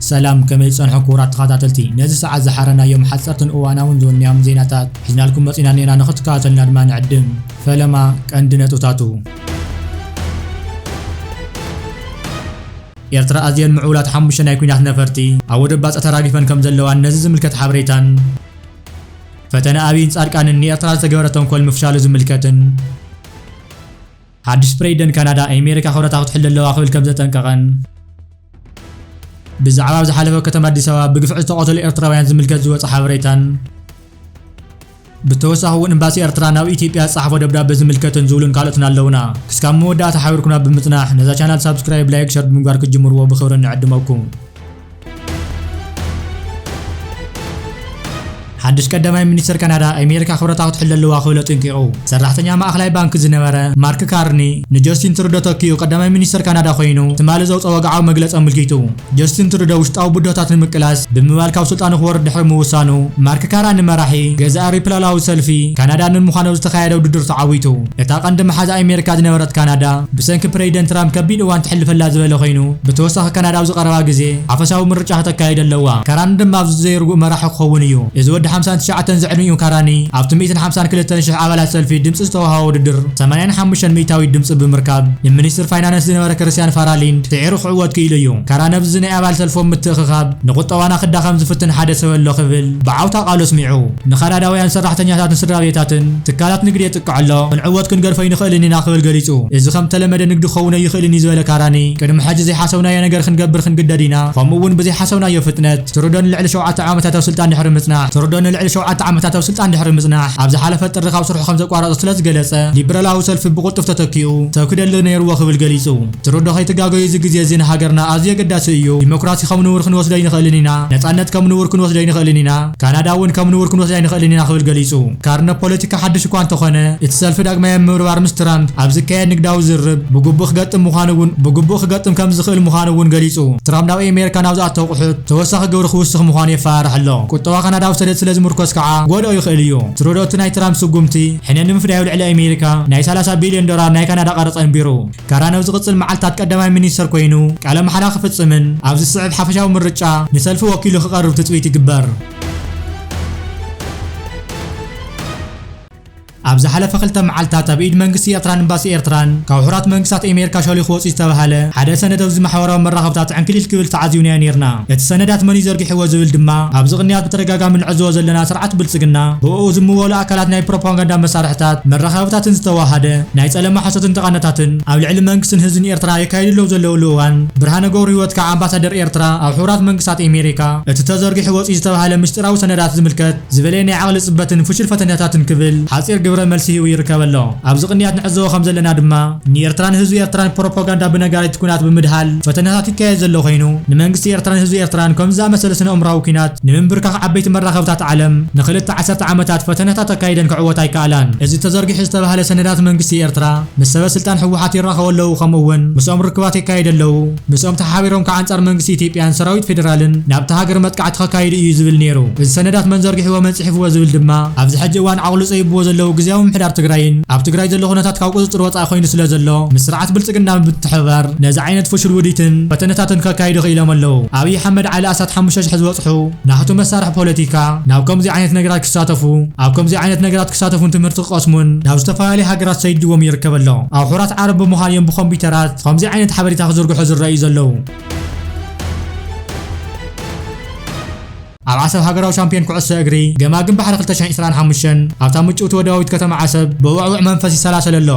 ሰላም፣ ከመይ ጸንሑ ክቡራት ተኸታተልቲ? ነዚ ሰዓት ዝሓረናዮም ሓጸርትን እዋናውን ዝወንያም ዜናታት ሒዝናልኩም መጺና ኔና፣ ንኽትከታተልና ድማ ንዕድም። ፈለማ ቀንዲ ነጥብታቱ። ኤርትራ ኣዝየን ምዕቡላት ሓሙሽተ ናይ ኲናት ነፈርቲ ኣብ ወደብ ባጽዕ ተራጊፈን ከም ዘለዋን ነዚ ዝምልከት ሓበሬታን፣ ፈተነ ኣብይን ጻድቃንን ንኤርትራ ዝተገበረ ተንኮል ምፍሻሉ ዝምልከትን፣ ሓድሽ ፕሬዚደንት ካናዳ ኣሜሪካ ክብረታ ክትሕሉ ኣለዋ ክብል ከም ዘጠንቀቐን፣ ብዛዕባ ኣብ ዝሓለፈ ከተማ ኣዲስ ኣበባ ብግፍዒ ዝተቐተሉ ኤርትራውያን ዝምልከት ዝወጸ ሓበሬታን፣ ብተወሳኺ እውን ኤምባሲ ኤርትራ ናብ ኢትዮጵያ ዝጸሓፎ ደብዳበ ዝምልከትን ዝብሉን ካልኦትን ኣለውና። ክስካብ መወዳእታ ሓቢርኩና ብምጽናሕ ነዛ ቻናል ሳብስክራይብ፣ ላይክ፣ ሸር ብምግባር ክትጅምርዎ ብኽብሪ ንዕድመኩም። ሓድሽ ቀዳማይ ሚኒስተር ካናዳ ኣሜሪካ ክብረታ ክትሕሉ ኣለዋ ክብል ኣጠንቂቑ። ሰራሕተኛ ማእኸላይ ባንክ ዝነበረ ማርክ ካርኒ ንጀስቲን ትሩዶ ተኪኡ ቀዳማይ ሚኒስተር ካናዳ ኮይኑ ትማሊ ዘውፅኦ ወግዓዊ መግለፂ ኣመልኪቱ። ጀስቲን ትሩዶ ውሽጣዊ ብድሆታት ንምቅላስ ብምባል ካብ ስልጣኑ ክወርድ ድሕሪ ምውሳኑ፣ ማርክ ካርኒ መራሒ ገዛኢ ሪፐብሊካዊ ሰልፊ ካናዳ ንምዃኑ ኣብ ዝተኻየደ ውድድር ተዓዊቱ። እታ ቀንዲ መሓዛ ኣሜሪካ ዝነበረት ካናዳ ብሰንኪ ፕሬዚደንት ትራምፕ ከቢድ እዋን ተሕልፈላ ዝበለ ኮይኑ፣ ብተወሳኺ ካናዳ ኣብዚ ቀረባ ግዜ ሓፈሻዊ ምርጫ ከተካይድ ኣለዋ። ካርኒ ድማ ኣብዚ ዘይርጉእ መራሒ ክኸውን እዩ። እዚ ወዲ ሓምሳን ትሽዓተን ዝዕድሚኡ ካርኒ ኣብቲ ሚእትን ሓምሳን ክልተን ሽሕ ኣባላት ሰልፊ ድምፂ ዝተዋህቦ ውድድር ሰማንያን ሓሙሽተን ሚእታዊት ድምፂ ብምርካብ ንሚኒስትር ፋይናንስ ዝነበረ ክርስቲያን ፋራሊንድ ስዒሩ ክዕወት ክኢሉ እዩ። ካርኒ ኣብዚ ናይ ኣባል ሰልፎም ምትእኽኻብ ንቁጠባና ክዳኸም ዝፍትን ሓደ ሰብ ኣሎ ክብል ብዓውታ ቃሉ ኣስሚዑ። ንካናዳውያን ሰራሕተኛታትን ስድራ ቤታትን ትካላት ንግዲ የጥቅዕ ኣሎ፣ ክንዕወት ክንገድፎ ኣይንኽእልን ኢና ክብል ገሊጹ። እዚ ከም ተለመደ ንግዲ ክኸውን ኣይኽእልን እዩ ዝበለ ካርኒ፣ ቅድሚ ሕጂ ዘይሓሰብናዮ ነገር ክንገብር ክንግደድ ኢና፣ ከምኡ እውን ብዘይሓሰብናዮ ፍጥነት ትሩዶ ንልዕሊ ሸውዓተ ዓመታት ኣብ ስልጣን ድሕሪ ምጽናሕ፣ ትሩዶ ንልዕሊ ሸውዓተ ዓመታት ኣብ ስልጣን ድሕሪ ምጽናሕ፣ ኣብ ዝሓለፈ ጥሪ ካብ ስርሑ ከም ዘቋረጸ ስለ ዝገለጸ፣ ሊበራላዊ ሰልፊ ብቕልጡፍ ተተኪኡ ሰብ ክደሊ ነይርዎ ክብል ገሊጹ። ትሩዶ ከይትጋገዩ፣ እዚ ግዜ እዚ ንሃገርና ኣዝዩ ኣገዳሲ እዩ። ዲሞክራሲ ከም ንቡር ክንወስዶ ኣይንኽእልን ኢና። ነጻነት ከም ንቡር ክንወስዶ ኣይንኽእልን ኢና። ካናዳ እውን ከም ንቡር ክንወስዶ ኣይንኽእልን ኢና ክብል ገሊጹ። ካርኒ ፖለቲካ ሓድሽ እኳ እንተኾነ፣ እቲ ሰልፊ ዳግማይ ኣብ ምብርባር ምስ ትራምፕ ኣብ ዝካየድ ንግዳዊ ዝርርብ ብግቡእ ክገጥም ምዃኑ እውን፣ ብግቡእ ክገጥም ከም ዝኽእል ምዃኑ እውን ገሊጹ። ትራምፕ ናብ ኣሜሪካ ናብ ዝኣቱ ኣቑሑት ተወሳኺ ግብሪ ክውስኽ ምዃኑ የፈራርሕ ኣሎ። ቁጠባ ካናዳ ኣብ ሰደድ ስለ ዝምርኮስ ከዓ ክጎድኦ ይኽእል እዩ። ትሩዶ እቲ ናይ ትራምፕ ስጉምቲ ሕነ ንምፍዳዩ ልዕሊ ኣሜሪካ ናይ ሰላሳ ቢልዮን ዶላር ናይ ካናዳ ቀረጽ ኣንቢሩ። ካርኒ ኣብ ዝቕጽል መዓልታት ቀዳማይ ሚኒስተር ኮይኑ ቃለ መሓላ ክፍጽምን ኣብ ዝስዕብ ሓፈሻዊ ምርጫ ንሰልፊ ወኪሉ ክቐርብ ትጽቢት ይግበር። ኣብ ዝሓለፈ ክልተ መዓልታት ኣብ ኢድ መንግስቲ ኤርትራን ኤምባሲ ኤርትራን ካብ ሕቡራት መንግስታት ኣሜሪካ ሸሊኹ ወጺኡ ዝተባህለ ሓደ ሰነድ ኣብዚ ማሕበራዊ መራኸብታት ዕንክሊል ክብል ተዓዚብናዮ ኔርና። እቲ ሰነዳት መን እዩ ዘርጊሕዎ ዝብል ድማ ኣብዚ ቅንያት ብተደጋጋሚ ንዕዘቦ ዘለና ስርዓት ብልጽግና ብእኡ ዝምወሉ ኣካላት ናይ ፕሮፓጋንዳ መሳርሕታት መራኸብታትን ዝተዋሃደ ናይ ጸለማ ሓሶትን ተቓንዳታትን ኣብ ልዕሊ መንግስትን ህዝብን ኤርትራ የካይዱ ኣለዉ ዘለውሉ እዋን፣ ብርሃነ ገብረህይወት ከዓ ኣምባሳደር ኤርትራ ኣብ ሕቡራት መንግስታት ኣሜሪካ እቲ ተዘርጊሑ ወጺኡ ዝተባህለ ምስጢራዊ ሰነዳት ዝምልከት ዝበለየ ናይ ዓቕሊ ጽበትን ፍሹል ፈተነታትን ክብል ሓጺር ግብረ መልሲ ሂቡ ይርከብ ኣሎ። ኣብዚ ቅንያት ንዕዘቦ ከም ዘለና ድማ፣ ንኤርትራን ህዝቢ ኤርትራን ፕሮፓጋንዳ ብነጋሪት ኲናት ብምድሃል ፈተነታት ይካየድ ዘሎ ኮይኑ፣ ንመንግስቲ ኤርትራን ህዝቢ ኤርትራን ከምዚ ዝኣመሰለ ስነ-ኣእምራዊ ኲናት ንምንብርካኽ ዓበይቲ መራኸብታት ዓለም ንኽልተ ዓሰርተ ዓመታት ፈተነታት ኣካይደን ክዕወታ ኣይከኣላን። እዚ ተዘርጊሑ ዝተባህለ ሰነዳት መንግስቲ ኤርትራ ምስ ሰበ ስልጣን ህወሓት ይራኸቡ ኣለዉ፣ ከምኡ እውን ምስኦም ርክባት የካይዱ ኣለዉ። ምስኦም ተሓባቢሮም ከዓ ኣንጻር መንግስቲ ኢትዮጵያን ሰራዊት ፌደራልን ናብታ ሃገር መጥቃዕቲ ከካይዱ እዩ ዝብል ነይሩ። እዚ ሰነዳት መን ዘርጊሕዎ መን ጽሒፍዎ ዝብል ድማ ኣብዚ ሕጂ እዋን ዓቕሉ ጸቢብዎ ዘለዉ ግዝያዊ ምምሕዳር ትግራይን ኣብ ትግራይ ዘሎ ኩነታት ካብ ቁጽጽር ወጻኢ ኮይኑ ስለ ዘሎ ምስ ስርዓት ብልጽግና ብምትሕብባር ነዚ ዓይነት ፍሹል ውዲትን ፈተነታትን ከካይዱ ክኢሎም ኣለዉ። ኣብይ ኣሕመድ ዓሊ ኣስታት ሓሙሽተ ሽሕ ዝበጽሑ ናህቱ መሳርሒ ፖለቲካ ናብ ከምዚ ዓይነት ነገራት ክሳተፉ፣ ኣብ ከምዚ ዓይነት ነገራት ክሳተፉን ትምህርቲ ክቐስሙን ናብ ዝተፈላለዩ ሃገራት ሰይድዎም ይርከብ ኣሎ። ኣብ ሕቡራት ዓረብ ብምዃን እዮም ብኮምፒውተራት ከምዚ ዓይነት ሓበሬታ ክዝርግሑ ዝረኣዩ ዘለዉ። ኣብ ዓሰብ ሃገራዊ ሻምፒዮን ኩዕሶ እግሪ ገማግም ባሕሪ ክልተ ሽሕን ዕስራን ሓሙሽተን ኣብታ ምጭውቲ ወደባዊት ከተማ ዓሰብ ብውዕውዕ መንፈስ ይሰላሰል ኣሎ።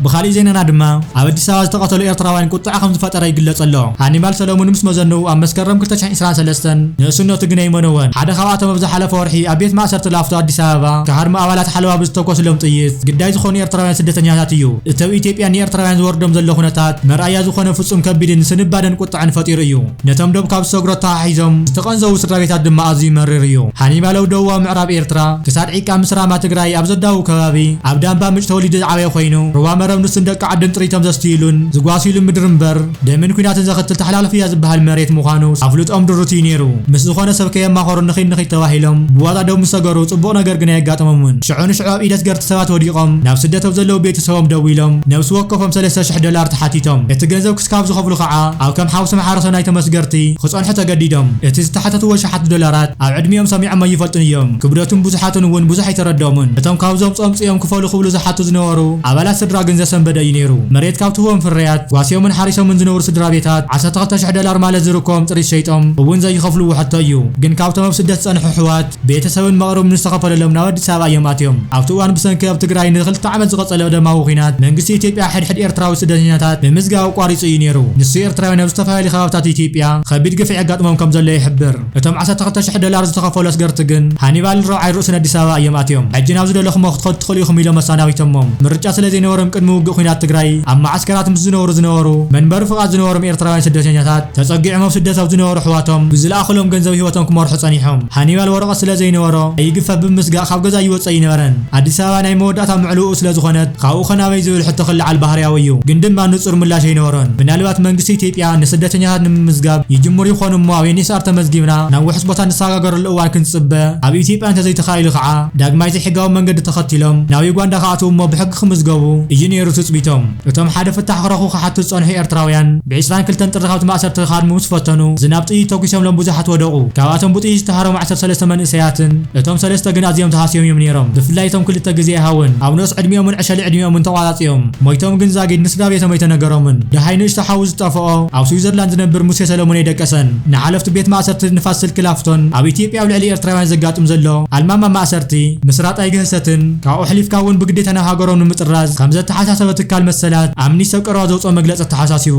ብኻሊእ ዜናና ድማ ኣብ ኣዲስ ኣበባ ዝተቐተሉ ኤርትራውያን ቁጥዐ ከም ዝፈጠረ ይግለጽ ኣሎ። ሃኒባል ሰለሙን ምስ መዘንኡ ኣብ መስከረም ክልተ ሽሕን ዕስራን ሰለስተን ንእስነቱ ግነ ኣይመነወን። ሓደ ካብኣቶም ኣብ ዝሓለፈ ወርሒ ኣብ ቤት ማእሰርቲ ላፍቶ ኣዲስ ኣበባ ክሃርሙ ኣባላት ሓለዋ ብዝተኮስሎም ጥይት ግዳይ ዝኾኑ ኤርትራውያን ስደተኛታት እዩ። እቲ ኣብ ኢትዮጵያ ንኤርትራውያን ዝወርዶም ዘሎ ኩነታት መርኣያ ዝኾነ ፍጹም ከቢድን ስንባደን ቁጥዐን ፈጢሩ እዩ። ነቶም ዶብ ካብ ዝሰግሩ ኣተሓሒዞም ዝተቐንዘቡ ስድራ ቤታት ድማ ኣዝዩ መሪር እዩ። ሃኒባል ኣብ ደቡባዊ ምዕራብ ኤርትራ ክሳድ ዒቃ ምስ ራማ ትግራይ ኣብ ዘዳውብ ከባቢ ኣብ ዳምባ ምጭ ተወሊዱ ዝዓበየ ኮይኑ፣ ሩባ መረብ ንሱን ደቂ ዓድን ጥሪቶም ዘስትይሉን ዝጓስዩሉ ምድሪ እምበር፣ ደምን ኲናትን ዘኸትል ተሓላልፍያ ዝበሃል መሬት ምዃኑ ኣፍልጦም ድሩት እዩ ነይሩ። ምስ ዝኾነ ሰብ ከየማኸሩ ንኺድ ንኺድ ተባሂሎም ብዋጣ ደው ምስ ሰገሩ ጽቡቕ ነገር ግን ኣየጋጠሞምን። ሽዑ ንሽዑ ኣብ ኢድ ኣስገርቲ ሰባት ወዲቖም ናብ ስደት ኣብ ዘለዉ ቤተሰቦም ደዊሎም ነብሲ ወከፎም ሰለስተ ሽሕ ዶላር ተሓቲቶም። እቲ ገንዘብ ክስካብ ዝኸፍሉ ኸዓ ኣብ ከም ሓውሲ ማሕበረሰብ ናይቶም ኣስገርቲ ክጸንሑ ተገዲዶም። እቲ ዝተሓተትዎ ሸሓት ዶላራት ኣብ ዕድሚኦም ሰሚዖም ኣይፈልጡን እዮም። ክብደቱን ብዙሓቱን እውን ብዙሕ ኣይተረድኦምን። እቶም ካብዞም ጾምጽኦም ክፈሉ ክብሉ ዝሓቱ ዝነበሩ ኣባላት ስድራ ግን ዘሰንበደ እዩ ነይሩ። መሬት ካብ ትህቦም ፍርያት ጓስዮምን ሓሪሶምን ዝነብሩ ስድራ ቤታት ዓሰርተ ክልተ ሽሕ ዶላር ማለት ዝርከቦም ጥሪት ሸይጦም እውን ዘይኸፍልዎ ሕቶ እዩ። ግን ካብቶም ኣብ ስደት ዝጸንሑ ኣሕዋት ቤተሰብን መቕርብን ዝተኸፈለሎም ናብ ኣዲስ ኣበባ እዮም ኣትዮም። ኣብቲ እዋን ብሰንኪ ኣብ ትግራይ ንኽልተ ዓመት ዝቐጸለ ደማዊ ኲናት መንግስቲ ኢትዮጵያ ሕድሕድ ኤርትራዊ ስደተኛታት ምምዝጋብ ኣቋሪጹ እዩ ነይሩ። ንሱ ኤርትራውያን ኣብ ዝተፈላለዩ ከባብታት ኢትዮጵያ ከቢድ ግፍዒ የጋጥሞም ከም ዘሎ ይሕብር። እቶም ዓሰርተ ክልተ ሽሕ ዶላር ዝተኸፈሉ ኣስገርቲ ግን ሃኒባልን ረብዓይ ርእሱን ኣዲስ ኣበባ እዮም ኣትዮም። ሕጂ ናብ ዝደለኹሞ ክትኸዱ ትኽእሉ ኢኹም ኢሎም ኣሰናቢቶሞም። ምርጫ ስለ ዘይነበሮም ቅድሚ ውግእ ኲናት ትግራይ ኣብ መዓስከራት ምስ ዝነብሩ ዝነበሩ መንበሪ ፍቓድ ዝነበሮም ኤርትራውያን ስደተኛታት ተጸጊዖም ኣብ ስደት ኣብ ዝነበሩ ኣሕዋቶም ብዝለኣኹሎም ገንዘብ ህይወቶም ክመርሑ ጸኒሖም። ሃኒባል ወረቐት ስለ ዘይነበሮ ኣይግፋ ብምስጋእ ካብ ገዛ ይወጽእ ኣይነበረን። ኣዲስ ኣበባ ናይ መወዳእታ ምዕልኡ ስለ ዝኾነት ካብኡ ኸ ናበይ ዝብል ሕቶ ክለዓል ባህርያዊ እዩ። ግን ድማ ንጹር ምላሽ ኣይነበሮን። ምናልባት መንግስቲ ኢትዮጵያ ንስደተኛታት ንምምዝጋብ ይጅምሩ ይኾኑ እሞ ኣብ ኤን ኤስ ኣር ተመዝጊብና ናብ ውሑስ ቦታ ንሰጋገረሉ እዋን ክንጽበ ኣብ ኢትዮጵያ እንተዘይተኻኢሉ ኸዓ ዳግማይ ዘይሕጋዊ መንገዲ ተኸቲሎም ናብ ዩጋንዳ ክኣትዉ እሞ ብሕጊ ክምዝገቡ እዩ ነይሩ ትጽቢቶም። እቶም ሓደ ፍታሕ ክረኽቡ ክሓቱ ዝጸንሑ ኤርትራውያን ብ ዕስራን ክልተን ጥሪ ካብቲ ማእሰርቲ ክሃድሙ ምስ ፈተኑ ዝናብ ጥይት ተኩሶምሎም ብዙሓት ወደቑ። ካብኣቶም ብጥይት ዝተሃረሙ ዓሰርተ ሰለስተ መንእሰያትን እቶም ሰለስተ ግን ኣዝዮም ተሃስዮም እዮም ነይሮም። ብፍላይ እቶም ክልተ ግዜ ኣይሃውን ኣብ ንኡስ ዕድሚኦምን ዕሸል ዕድሚኦምን ተቋጻጺኦም ሞይቶም ግን ዛጊድ ንስድራ ቤቶም ኣይተነገሮምን። ደሃይ ንእሽቶ ሓዉ ዝጠፍኦ ኣብ ስዊዘርላንድ ዝነብር ሙሴ ሰለሞን ኣይደቀሰን። ንሓለፍቲ ቤት ማእሰርቲ ንፋስ ስልኪ ላፍቶን ኣብ ኢትዮጵያ ኣብ ልዕሊ ኤርትራውያን ዘጋጥም ዘሎ ኣልማማ ማእሰርቲ ምስ ራጣይ ግህሰትን ካብኡ ኣሕሊፍካ እውን ብግዴታ ናብ ሃገሮም ንምጥራዝ ከም ዘተሓሳሰበ ትካል መሰላት ኣምኒስቲ ኣብ ቀረባ ዘውፅኦ መግለፂ ኣተሓሳሲቡ።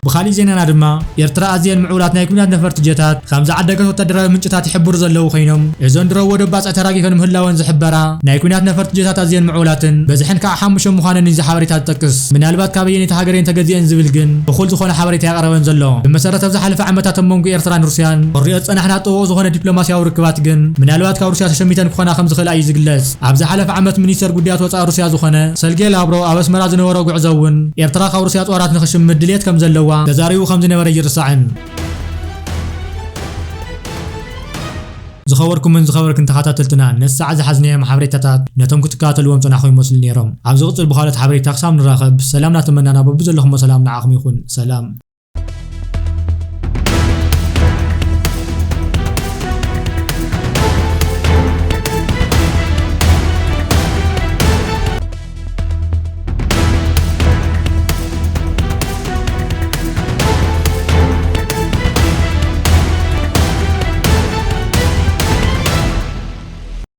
ብኻሊእ ዜናና ድማ ኤርትራ ኣዝየን ምዕቡላት ናይ ኲናት ነፈርቲ ጀታት ከም ዝዓደገት ወታደራዊ ምንጭታት ይሕብሩ ዘለዉ ኮይኖም፣ እዘን ድሮ ወደብ ባጽዕ ተራጊፈን ምህላወን ዝሕበራ ናይ ኲናት ነፈርቲ ጀታት ኣዝየን ምዕቡላትን በዝሐን ከዓ ሓሙሽተ ምዃነን እዩ እዚ ሓበሬታ ዝጠቅስ። ምናልባት ካበየነይቲ ሃገር እየን ተገዚአን ዝብል ግን እኹል ዝኾነ ሓበሬታ የቕረበን ዘሎ። ብመሰረት ኣብ ዝሓለፈ ዓመታት ኣብ መንጎ ኤርትራን ሩስያን ክሪኦ ዝጸናሕና ጥቡቕ ዝኾነ ዲፕሎማስያዊ ርክባት ግን ምናልባት ካብ ሩስያ ተሸሚተን ክኾና ከም ዝኽእላ እዩ ዝግለጽ። ኣብ ዝሓለፈ ዓመት ሚኒስተር ጉዳያት ወጻኢ ሩስያ ዝኾነ ሰርጌ ላቭሮቭ ኣብ ኣስመራ ዝነበሮ ጉዕዞ እውን ኤርትራ ካብ ሩስያ ጦራት ንኽሽምት ድልየት ከም ዘለዋ ተዛሪቡ ከም ዝነበረ ኣይርሳዕን። ዝኸበርኩምን ዝኸበርክን ተኸታተልትና፣ ነዚ ሰዓት ዝሓዝናዮም ሓበሬታታት ነቶም ክትከታተልዎም ጸናሕኩም ይመስሉ ነይሮም። ኣብ ዝቕጽል ብኻልኦት ሓበሬታ ክሳብ ንራኸብ፣ ሰላም እናተመናና በብዘለኹሞ ሰላም ንዓኹም ይኹን። ሰላም።